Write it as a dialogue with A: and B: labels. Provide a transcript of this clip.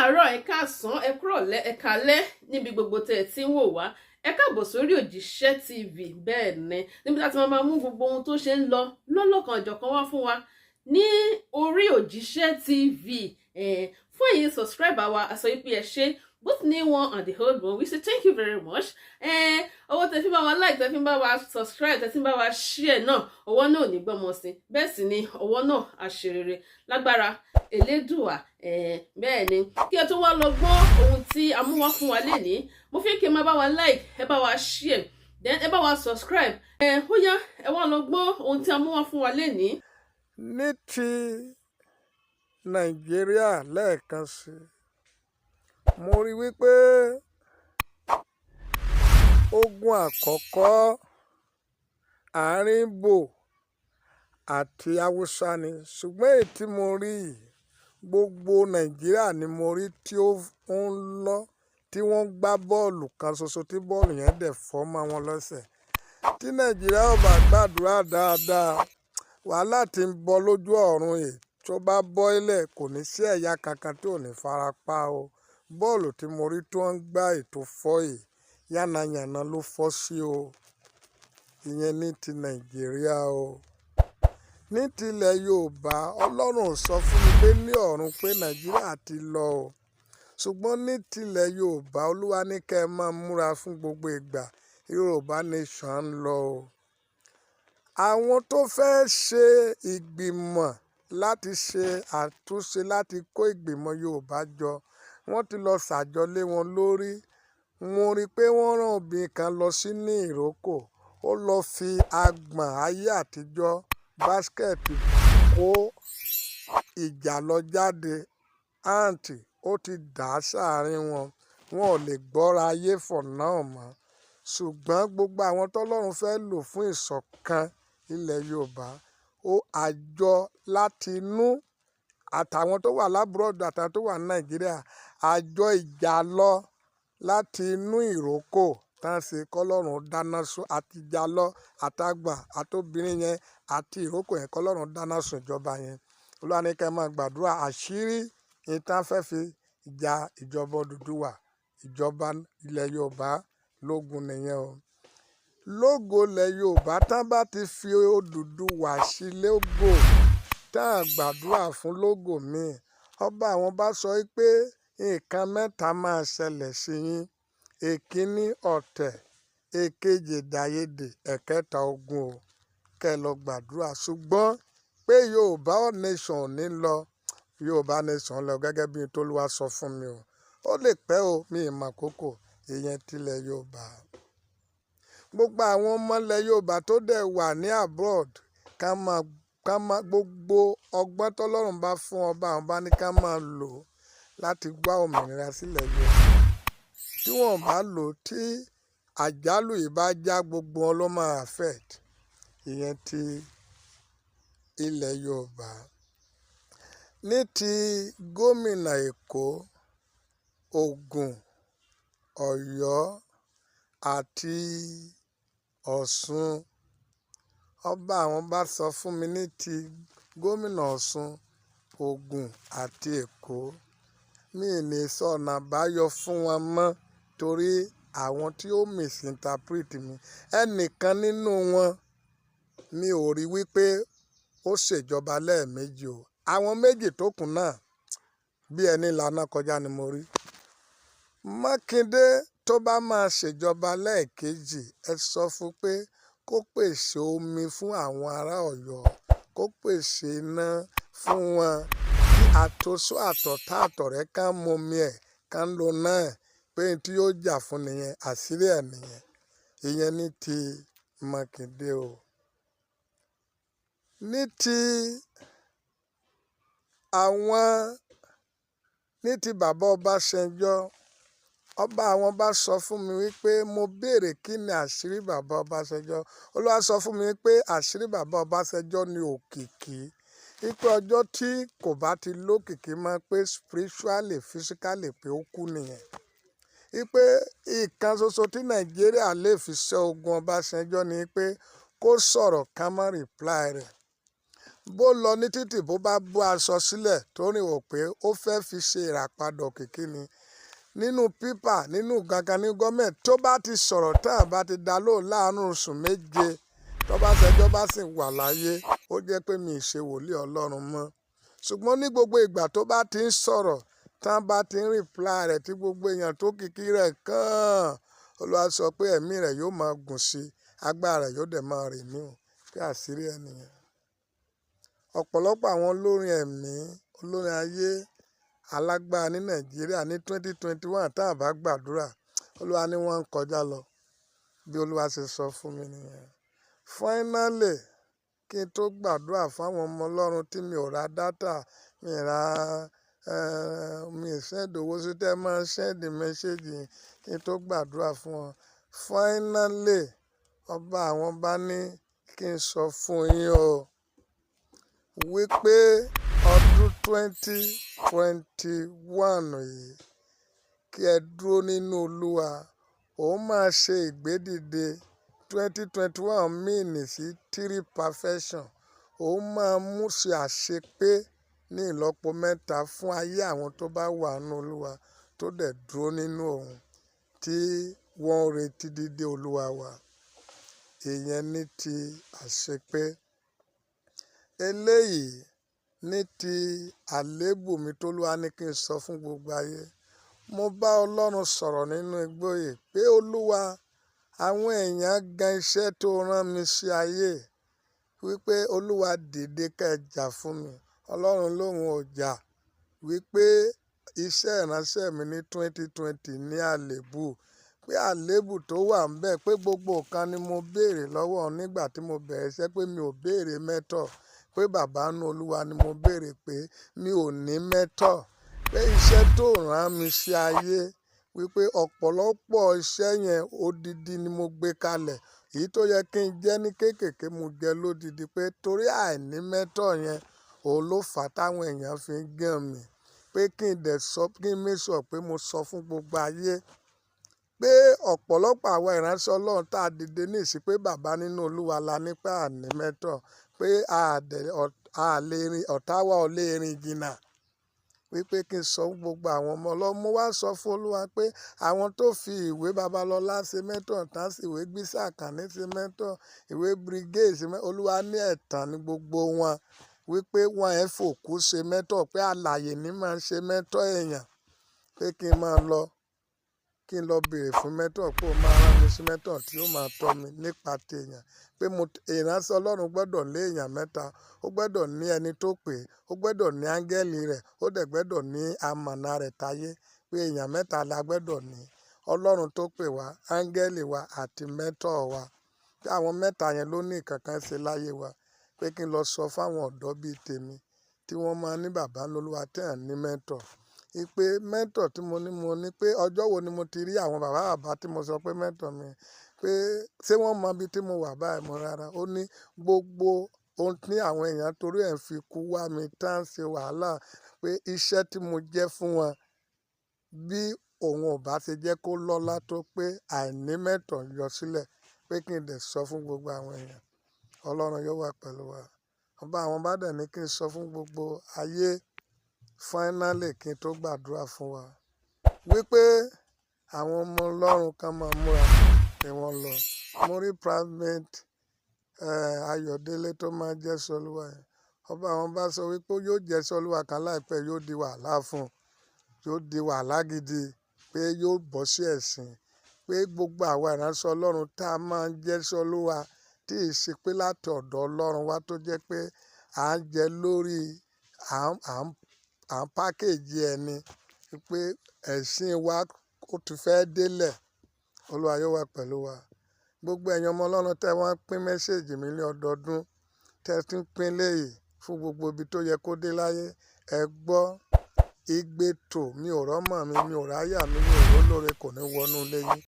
A: Káàárọ̀, ẹ káàsán, ẹ kúrọ̀lẹ́, ẹ káalẹ́ níbi gbogbo tẹ́ ẹ ti ń wò wá. Ẹ káàbọ̀ sórí Òjíṣẹ́ TV. Bẹ́ẹ̀ ni, níbi tá a ti máa mú gbogbo ohun tó ṣe ń lọ lọ́lọ́kan ọ̀jọ̀kan wá fún wa ní orí Òjíṣẹ́ TV. Fún ẹ̀yin subscriber wa, a sọ pé ẹ ṣé, both new one and the old one, we say thank you very much. Ọwọ́ tẹ fi bá wa like, tẹ fi bá wa subscribe, tẹ fi bá wa share náà, ọwọ́ náà ò ní gbọ́mọ sí. Bẹ́ẹ̀ sì ni ọwọ́ náà àṣerere lágbára Elédùà. Bẹ́ẹ̀ ni, kí ẹ tó wá lọ gbọ́ ohun tí a mú wá fún wa lénìí, mo fi kí ẹ máa bá wa like, ẹ bá wa share, then ẹ bá wa subscribe. Ó yá, ẹ wá lọ gbọ́ ohun tí a mú wá fún wa lénìí.
B: Ní ti Nàìjíríà lẹ́ẹ̀kan sí, mo rí wípé ogun àkọ́kọ́ àárín Ìgbò àti Haúsá ni, ṣùgbọ́n èyí tí mo rí yìí, gbogbo Nàìjíríà ni mo rí tí ó ń lọ, tí wọ́n gbá bọ́ọ̀lù kan ṣoṣo, tí bọ́ọ̀lù yẹn dẹ̀ fọ́ mọ́ wọn lọ́sẹ̀. Tí Nàìjíríà ò bá gbàdúrà dáadáa, wàhálà tí ń bọ̀ lójú ọ̀run yìí, tó bá bọ́ ilẹ̀, kò ní sí ẹ̀yà kankan tí ò ní fara pa o. Bọ́ọ̀lù tí mo rí tó ń gbá ètò fọ́ yìí, yánnayànna ló fọ́ sí o. Ìyẹn ní ti Nàìjíríà o. Ní tilẹ̀ Yorùbá, Ọlọ́run sọ fún mi pé ní ọ̀run pé Nàìjíríà ti lọ o, ṣùgbọ́n ní tilẹ̀ Yorùbá, Olúwa ní kẹ́ ẹ máa múra fún gbogbo ìgbà. Yorùbá Nation ń lọ o. Àwọn tó fẹ́ ṣe ìgbìmọ̀ láti ṣe àtúnṣe, láti kó ìgbìmọ̀ Yorùbá jọ, wọ́n ti lọ ṣàjọ lé wọn lórí. Mo rí i pé wọ́n rán obìnrin kan lọ sí ní ìrókò, ó lọ fi agbọ̀n ayé àtijọ́, basket, kó ìjà lọ jáde. Àǹtí, ó ti dà á sáàrin wọn, wọn ò lè gbọ́ra ayé for now mọ́. Ṣùgbọ́n gbogbo àwọn tọ́lọ́run fẹ́ lò fún ìṣọ̀kan ilẹ̀ Yorùbá, ó àjọ láti inú àtàwọn tó wà l'abroad, àtàwọn tó wà ní Nàìjíríà, àjọ ìjà lọ láti inú ìrókò tán ṣe, kọ́lọ́run dáná sun àti ìjà lọ, àtàgbà àtobìnrin yẹn àti ìrókò yẹn, kọ́lọ́run dáná sun ìjọba yẹn. Olúwa ní kẹ́ ẹ máa gbàdúrà. Àṣírí ìtàn fẹ́ fi ja ìjọba Odùduwà, ìjọba ilẹ̀ Yorùbá lógun nìyẹn o. Lógo ilẹ̀ Yorùbá, tán bá ti fi Odùduwà sí lógo, tán gbàdúrà fún lógo míì, ọba àwọn bá sọ pé nǹkan mẹ́ta máa ṣẹlẹ̀ sí yín: èkíní, ọ̀tẹ̀; èkejì, èdèàìyedè; ẹ̀kẹta, ogun o. Kẹ́ ẹ lọ gbàdúrà. Ṣùgbọ́n pé Yorùbá Nation ò ní lọ, Yorùbá Nation lọ, gẹ́gẹ́ bí tolúwa sọ fún mi o. Ó lè pẹ́ o, mi ì mọ̀ àkókò. Ìyẹn tilẹ̀ Yorùbá. Gbogbo àwọn ọmọ ilẹ̀ Yorùbá tó dẹ̀ wà ní abroad, ká máa gbogbo ọgbọ́n tọ́lọ́run bá fún ọba àwọn bá ní ká máa lò láti gbá òmìnira sílẹ̀ Yorùbá. Tí wọ́n bá lò, tí àjálù yìí bá já, gbogbo wọn ló máa affect. Ìyẹn ti ilẹ̀ Yorùbá. Ní ti gómìnà Èkó, Ògùn, Ọ̀yọ́ àti Ọ̀ṣun, ọba àwọn bá sọ fún mi ní ti gómìnà Ọ̀ṣun, Ògùn àti Èkó, mi ì lè sọ ọ̀nà àbáyọ fún wọn mọ́, torí àwọn tí ó misinterpret mi. Ẹnìkan nínú wọn, mi ò rí wípé ó ṣèjọba lẹ́ẹ̀mejì o. Àwọn méjì tó kù náà, bí ẹni lànà kọjá ni mo rí. Mákindé, tó bá máa ṣèjọba lẹ́ẹ̀kejì, ẹ sọ fún pé kó pèsè omi fún àwọn ará Ọ̀yọ́, kó pèsè iná fún wọn, kí àtòsó àtọ̀tá àtọ̀rẹ́ ká momi ẹ̀, ká lo náà ẹ̀, pé n tí yóò jà fún nìyẹn, àṣírí ẹ̀ nìyẹn. Ìyẹn ní ti Mákindé o. Ní ti àwọn, ní ti bàbá Ọbásanjọ́, ọba àwọn bá sọ fún mi wípé mo béèrè kí ni àṣírí bàbá Ọbásanjọ́. Olúwa sọ fún mi pé àṣírí bàbá Ọbásanjọ́ ni òkìkí, wípé ọjọ́ tí kò bá ti lókìkí mọ́, pé spiritually, physically, pé ó kú nìyẹn. Wípé ìkan ṣoṣo tí Nàìjíríà lè fi ṣẹ́ ogun Ọbásanjọ́ ni pé kó sọ̀rọ̀, ká má reply rẹ̀. Bó lọ ní títì, bó bá bó aṣọ sílẹ̀ tó rìn wò pé ó fẹ́ fi ṣe ìràpadà òkìkí ni nínú pípà nínú gangan ní gọ́ọ̀mẹ̀ntì, tó bá ti sọ̀rọ̀ tán, bá ti dá lóhùn láàánú oṣù 7, tó bá ṣẹjọ́ bá sì wà láyé, ó jẹ́ pé mi ì ṣe wòlíì Ọlọ́run mọ́. Ṣùgbọ́n ní gbogbo ìgbà tó bá ti ń sọ̀rọ̀ tán, bá ti ń reply rẹ̀, tí gbogbo èèyàn tó kìkì rẹ̀ kàn, Olúwa sọ pé ẹ̀mí rẹ̀ yóò máa gùn sí i, agbára rẹ̀ yóò dẹ̀ máa renew, pé àṣírí ẹ̀ nìyẹn. Ọ̀pọ̀lọpọ̀ àwọn olórin ẹ̀mí, olórin ayé alágbára ní Nàìjíríà ní 2021, tá a bá gbàdúrà, Olúwa ní wọ́n ń kọjá lọ. Bí Olúwa ṣe sọ fún mi nìyẹn. Finally, kí n tó gbàdúrà fáwọn ọmọ Ọlọ́run tí mi ò ra data, mi ra mi ò send owó sí tẹ́ máa send message, kí n tó gbàdúrà fún wọn. Finally, ọba àwọn bá ní kí n sọ fún yín o wípé ọdún 2021 yìí, kí ẹ dúró nínú Olúwa, òun máa ṣe ìgbédìde. 2021 mean sí three perfection. Òun máa mú ṣe àṣepé ní ìlọ́po mẹ́ta fún ayé àwọn tó bá wà nínú Olúwa, tó dẹ̀ dúró nínú òun, tí wọ́n ń retí dídé Olúwa wa. Ìyẹn ní ti àṣepé. Eléyìí ní ti àléébù mi t'Olúwa ní kí n sọ fún gbogbo ayé. Mo bá Ọlọ́run sọ̀rọ̀ nínú igbó yìí pé, Olúwa, àwọn èèyàn gan iṣẹ́ tó rán mi sí ayé, wípé Olúwa dìde kẹ́ ẹ jà fún mi. Ọlọ́run lóhun ò jà, wípé iṣẹ́ ìránṣẹ́ mi ní 2020 ní àléébù, pé àléébù tó wà níbẹ̀ pé gbogbo nǹkan ni mo béèrè lọ́wọ́ òun nígbà tí mo bẹ̀rẹ̀ iṣẹ́, pé mi ò béèrè mentor, pé bàbá nínú Olúwa ni mo béèrè, pé mi ò ní mentor, pé iṣẹ́ tó rán mi sí ayé, wípé ọ̀pọ̀lọpọ̀ iṣẹ́ yẹn odidi ni mo gbé kalẹ̀. Èyí tó yẹ kí n jẹ́ ní kéékèèké, mo jẹ́ lódidi, pé torí àìní mentor yẹn, òun ló fà á táwọn èèyàn fi ń gàn mí, pé kí n dẹ̀ sọ, kí n make sure pé mo sọ fún gbogbo ayé pé ọ̀pọ̀lọpọ̀ àwọn ìránṣẹ́ Ọlọ́run tá a dìde ní ìsìn pé bàbá nínú Olúwa la ní, pé àní mentor, pé a lè rìn, ọ̀tá wa ò lè rìn jìnnà, wípé kí n sọ fún gbogbo àwọn ọmọ Ọlọ́run. Mo wá sọ fún Olúwa pé àwọn tó fi ìwé Babalọlá ṣe mentor, tán sì ìwé Gbísà Àkànní ṣe mentor, ìwé Brigade ṣe mentor, Olúwa ní ẹ̀tàn ní gbogbo wọn, wípé wọ́n ẹ̀ fòkú ṣe mentor, pé alààyè ní máa ń ṣe mentor èèyàn, pé kí n máa lọ, kí n lọ béèrè fún mentor, pé ó máa rán mi sí mentor tí ó máa tọ́ mi nípa ti èèyàn, pé mo ìránṣẹ́ Ọlọ́run gbọ́dọ̀ lé èèyàn mẹ́ta: ó gbọ́dọ̀ ní ẹni tó pè é, ó gbọ́dọ̀ ní áńgẹ́lì rẹ̀, ó dẹ̀ gbọ́dọ̀ ní amọ̀nà rẹ̀ táyé, pé èèyàn mẹ́ta la gbọ́dọ̀ ní: Ọlọ́run tó pè wá, áńgẹ́lì wa àti mentor wa, pé àwọn mẹ́ta yẹn ló ní nǹkan kan ṣe láyé wa, pé kí n lọ sọ fáwọn ọ̀dọ́ bíi tèmi tí wọ́n máa ní bàbá lólúwa tẹ́ ẹ̀ ní mentor, ìpè mentor tí mo ní, mo ní pé ọjọ́ wo ni mo ti rí àwọn bàbá bàbá tí mo sọ pé mentor mi, pé ṣé wọ́n mọ ibi tí mo wà báyìí? Mo rárá. Ó ní gbogbo ohun tí àwọn èèyàn torí ẹ̀ ń fi kú wá mi tá ń ṣe wàhálà, pé iṣẹ́ tí mo jẹ́ fún wọn, bí òun ò bá ṣe jẹ́ kó lọ́lá tó, pé àìní mentor yọ sílẹ̀, pé kí n dẹ̀ sọ fún gbogbo àwọn èèyàn. Ọlọ́run yóò wà pẹ̀lú wa. Ọba àwọn bá dẹ̀ ní kí n sọ fún gbogbo ayé, finally, kí n tó gbàdúrà fún wa, wípé àwọn ọmọ Ọlọ́run kan máa múra kí wọ́n lọ. Mo rí Primate Ayọ̀délé tó máa jẹ́ sọlúwa yẹn. Ọba àwọn bá sọ wípé yóò jẹ́ sọlúwa kan láìpẹ́, yóò di wàhálà fún un, yóò di wàhálà gidi, pé yóò bọ́ sí ẹ̀sìn, pé gbogbo àwa ìránṣẹ́ Ọlọ́run tá a máa ń jẹ́ sọlúwa tí ì ṣe pé láti ọ̀dọ̀ Ọlọ́run wá, tó jẹ́ pé à ń jẹ lórí à ń package ẹni, pé ẹ̀sìn wa ó ti fẹ́ délẹ̀. Olúwa yóò wà pẹ̀lú wa. Gbogbo ẹ̀yin ọmọ Ọlọ́run tẹ́ wọ́n pín message mi ní ọdọọdún, tẹ́ tún pín léyìí fún gbogbo ibi tó yẹ kó dé láyé, ẹ gbọ́ igbe tò, mi ò rọ́mọ mi, mi ò ráyà mi, mi ò rólóore, kò ní wọnú ilé yín.